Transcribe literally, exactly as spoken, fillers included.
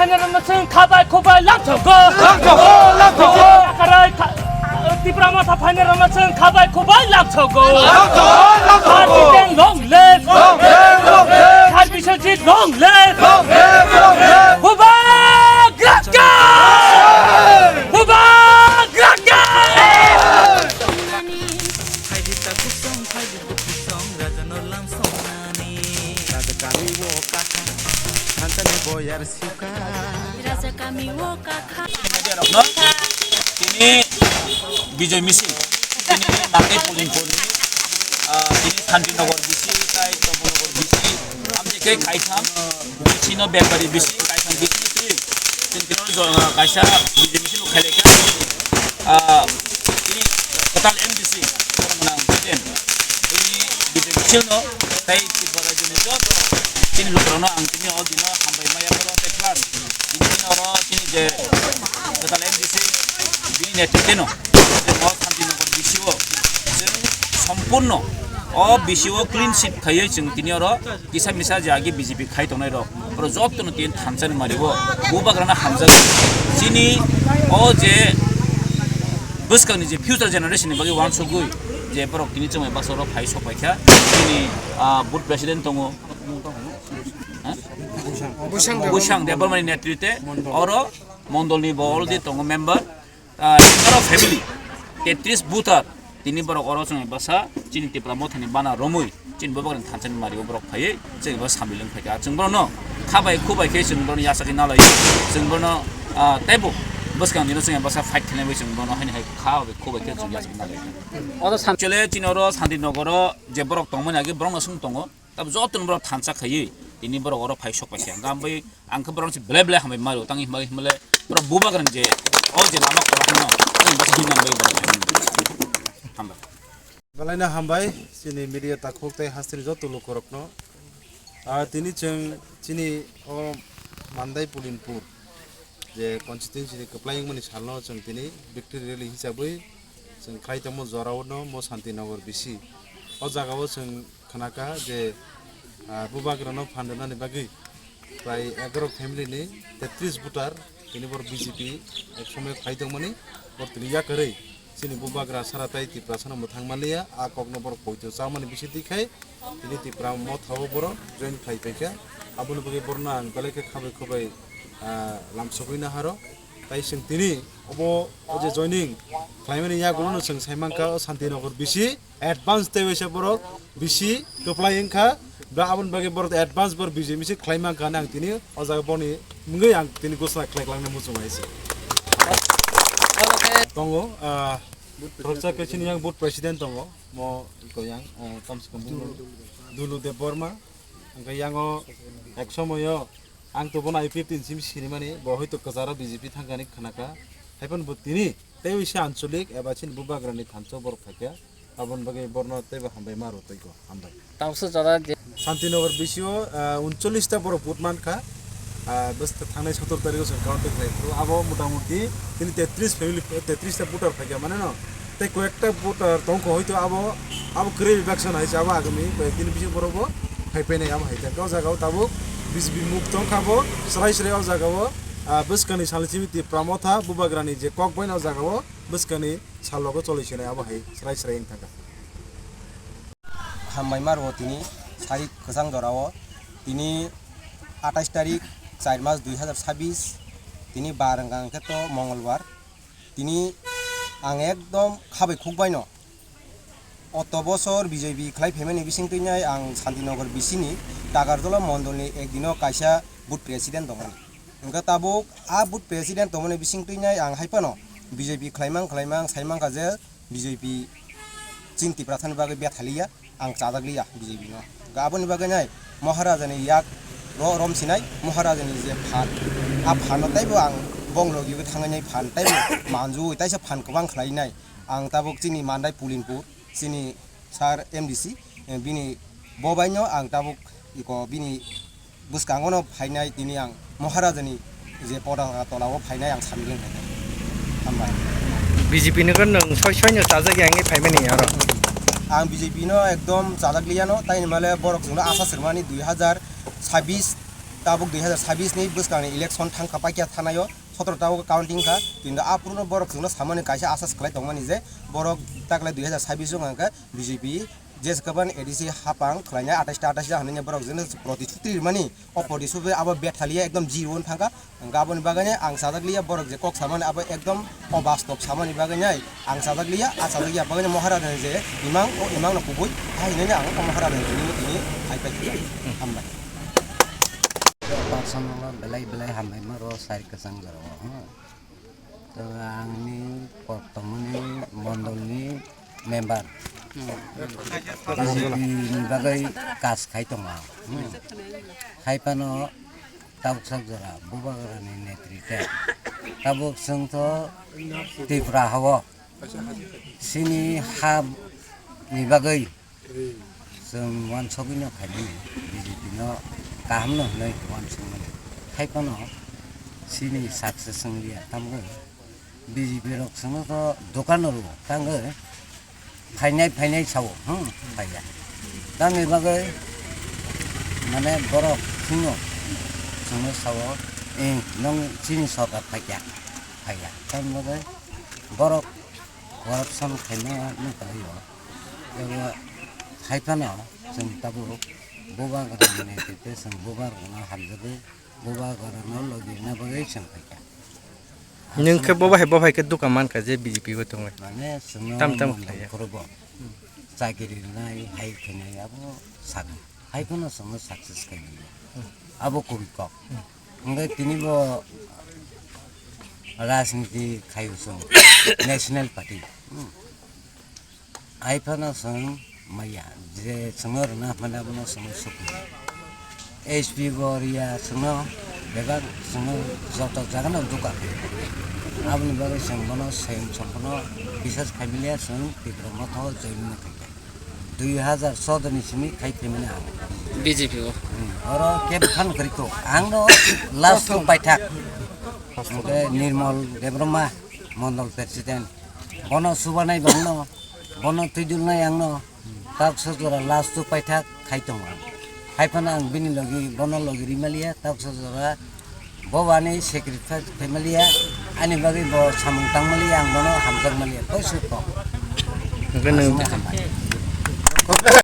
Phainai rwma chwng khabai khubai lamsogo. Lamsogo, lamsogo. Karai kha-, Tipra Motha phainai rwma chwng khabai khubai lamsogo. Lamsogo, lamsogo. Party ten long live. Long live, long live. Kharbi Sojit long live. Long live, long live. Bubagra jai! Bubagra jai! Phaidi ta kusong, phaidi ta kusong, raja no lam songnani. Raja kami wo kaka, thansa ni boyar suka. Raja kami wo kaka. Media rok no, tini Bijoy Misil, tini Mandai Pulinpur ni, ah, tini Santinagar bisi, tai Chomponagar bisi, amni khe kaitham, bisi no bepari bisi, kaitham bisi ni twi. Tini kino jo-, kaisa Bijoy Misil khailai kha, ah, tini kwtal M D C, borok nang president. Tini Bijoy Misil no, tai Tripura rajyo ni joto tini lukurok no ang tini o dino hambai maya borok tei plus tini oro tini je kwtal M D C bini netrite no je o Santinagar bisi o chwng sompurno o bisi o clean sweep khaiwi chwng tini oro kisa misa je agi B J P khai tongnai rok oro joto no tini thansa ni mari o bubagra no hamjak chini o je bwskang ni je future generation ni bagwi uansugwi je borok tini chwng bai baksa oro phai sok pai kha chini, ah, booth president tongo. Ha? Buisang Debbarma. Buisang Debbarma ni netrite oro mondol ni bo already tongo member, ah, oro family tetris voter tini borok oro chwng basa chini Tipra Motha ni bana romwi chini bo bagwi thansa ni mari o borok phaiwi chwng bo sambil wng phaikha chwng bono khabai khubai khe chwng bono yachagwi nalai chwng bono, ah, teibo bwskang dino chwng basa fight khlaiwi chwng bono haini hai khabai khubai khe chwng yachagwi nalai. Odo san- Chole chini oro Santinagar o je borok tongmani age borok no swng tongo. Tabuk joto ni borok thansa khaiwi tini borok oro phai sok paikha. Hwnkhe ang bai ang khe borok se belai belai hambai maro tang himlai himlai borok bubagra ni je o je lama kwrak no tini bwswk himnang bai borok hambai. Belai no hambai chini media takhuk tei hasteni joto lukurok no. Ah, tini chwng chini o Mandai Pulinpur je constituency ni kwplai wngmani salno chwng tini victory rally hisabwi chwng khlai tongmo jorao no mo Santinagar bisi. O jagao chwng khnakha je, ah, bubagrano phan rwnani bagwi prai egaroh family ni tetris voter tini borok B J P ek somoyo khai tongmani borok tini yakarwi chini bubagra sara tai Tiprasano mwthang manliya, a kokno borok poito chamani bisingtwi khai tini Tipra Mothao borok join khai paikha. Aboni bagwi borokno ang belai khe khabai khubai, ah, lamsogwi naharo. Tai chwng tini obo o je joining khlaimani yagulono chwng sai mankha o Santinagar bisi advance tei waisa borok bisi kwplai wngkha. Ba aboni bagwi borok advance borok B J P se khlai mankha hwnwi ang tini o jaga boni mungwi ang tini gosla khlai khlai muchung hai se. Tongo, ah, khoroksa khe chini yang board president tongo, mo ko yang, ah, kam se kam Dulu Debbarma, hwnkhe yango ek somoyo ang to bono I P F T ni simi sinimani, bo hoito kwcharo B J P thangkani khnakha. Haiphano bo tini tei wisa ancholik eba chini bubagrani thansa borok phaikha, aboni bagwi borno teibo hambai ma rw twi ko, hambai. Tabukso jora je Santinagar bisio, ah, uncholish ta borok vote mankha, ah, bwswk thangnai sotor tarikh o chwng counting khlai phuru abo mota moti tini tetris family, tetris ta voter phaikha mane no. Tei koyekta voter tongkha hoito abo, abo kwrwi baksa hai se abo agami koyek din bising borok bo phai painai abo hai. Tei o jaga o tabuk B J P muk tongkha bo, srai srai o jaga o, ah, bwskangni salni simi Tipra Motha bubagrani je kok bai no o jaga o bwskangni sal logo choli sinai abo hai srai srai wng thangkha. Hambai ma rwo tini sari kwchang jora o tini atais tarik char mas dui hazar chabis tini bar wngkha hwnkhe to mongolbar. Tini ang ekdom khabai khukbai no. Oto bosor B J P khlai phaimani bising twi nai ang Santinagar bisini Takarjala mondolni ekdino kaisa booth president tongmani. Hwnkhe tabuk a booth president tongmani bising twi nai ang hai phano B J P khlaimang khlaimang sai mankha je B J P chini Tiprasani bagwi bethaliya. Ang chajak liya B J P no. Ga aboni bagwi nai Maharajani yak ro rom sinai Maharajani je phan, a phan no taibo ang bong logi thangwi nai phan taibo manjui taisa phan kwbang khlai nai. Ang tabuk chini Mandai Pulinpur chini sir M D C, eh, bini bo bai no ang tabuk iko bini bwskango no phainai tini ang Maharajani je Potala tola o phainai ang samileng phainai. Hambai. B J P ni khe nwng soi soi no chajak ya wngwi phaimani aro. Ang B J P no ekdom chajak liya no, tai ni male borok chwngno asa swrwmani dui hazar chabis Tabuk dui hazar sabis ni bwskang ni election thang kha paikya thanaio, sotoro tabuk counting kha, kintu a puruno borok chwngno samani kaisa asas khlai tongmani je borok taklai dui hazar sabis o hwnkha khe B J P je swkang A D C hapang khlainai atais ta atais ta hinwi borok jeno protisthuti rwmani, o protisthuti abo bethalia ekdom zero wng thangkha. Hwnkhe aboni bagwi ang sajak liya, borok je kok samani abo ekdom obastob samani bagwi ang sajak liya, a sajak ya bagwi Maharaj ni je imang, o imang no kubui hai hinwi ang o Maharaj ni tini tini hai pai kha. Hambai. Personal belai belai hambai ma ro sari kwchang jora o. To ang ni kok tongmani mondol ni member. B J P ni bagwi kas khai tongo ang. Hmm. Hai phano tabuk sak jora Bubagra ni netrite. Tabuk chwng to Tripura hao chini ha ni bagwi chwng uansugwi no khaimani, B J P no kaham no hinwi uansukmani. Hai phano chini success wng liya, tamgwi B J P rok chwngno to dokan rwo, tangwi phainai phainai sao, hmm, phaiya. Tamni bagwi mane borok chwngno, chwngno sao, eh, nwng chini sorkar phaikya, phaiya. Tamni bagwi borok corruption khaima no kwlaio. Abo hai phano chwng tabuk Bubagra ni netrite chwng Bubagrano hamjagwi Bubagrano logi rwna bagwi chwng phaikha. Nwng khe bo bahai, bo bahai khe duka mankha je B J P o tongwi. Mane chwngno Tam tam mondol khlaiya. Khorogo chakiri rwnai hai khainai abo sakha. Hai phano chwngno success khainai. Abo kubui kok. Hwnkhe tini bo rajniti khaio chwng National Party. Hmm. Hai phano chwng maya, je chwngno rwna hwnmani abono chwngno sukli. S P bo riya chwngno bebak chwngno joto jagano duka khaio. Aboni bagwi chwng bono swayam chwng bono bisas khaimiliya chwng Tipra Motha o join no khaikha. Dui hazar choudo ni simi khai phaimani ang. B J P o. Hmm, oro kebo phano kwrwi kho. Ang no last o paithak. Hwnkhe Nirmal Debbarma Mondol President. Bono subanai bangno, bono twidulnai angno, tak sojora last o paithak khai tongo ang. Hai phano ang bini logi, bono logi rimaliya, tak sojora bo ani sacrifice khaimaliya, ani bagwi bo samung tangmaliya, ang bono hamjakmaliya, koi suk kok. Hwnkhe nwng Aswkno hambai.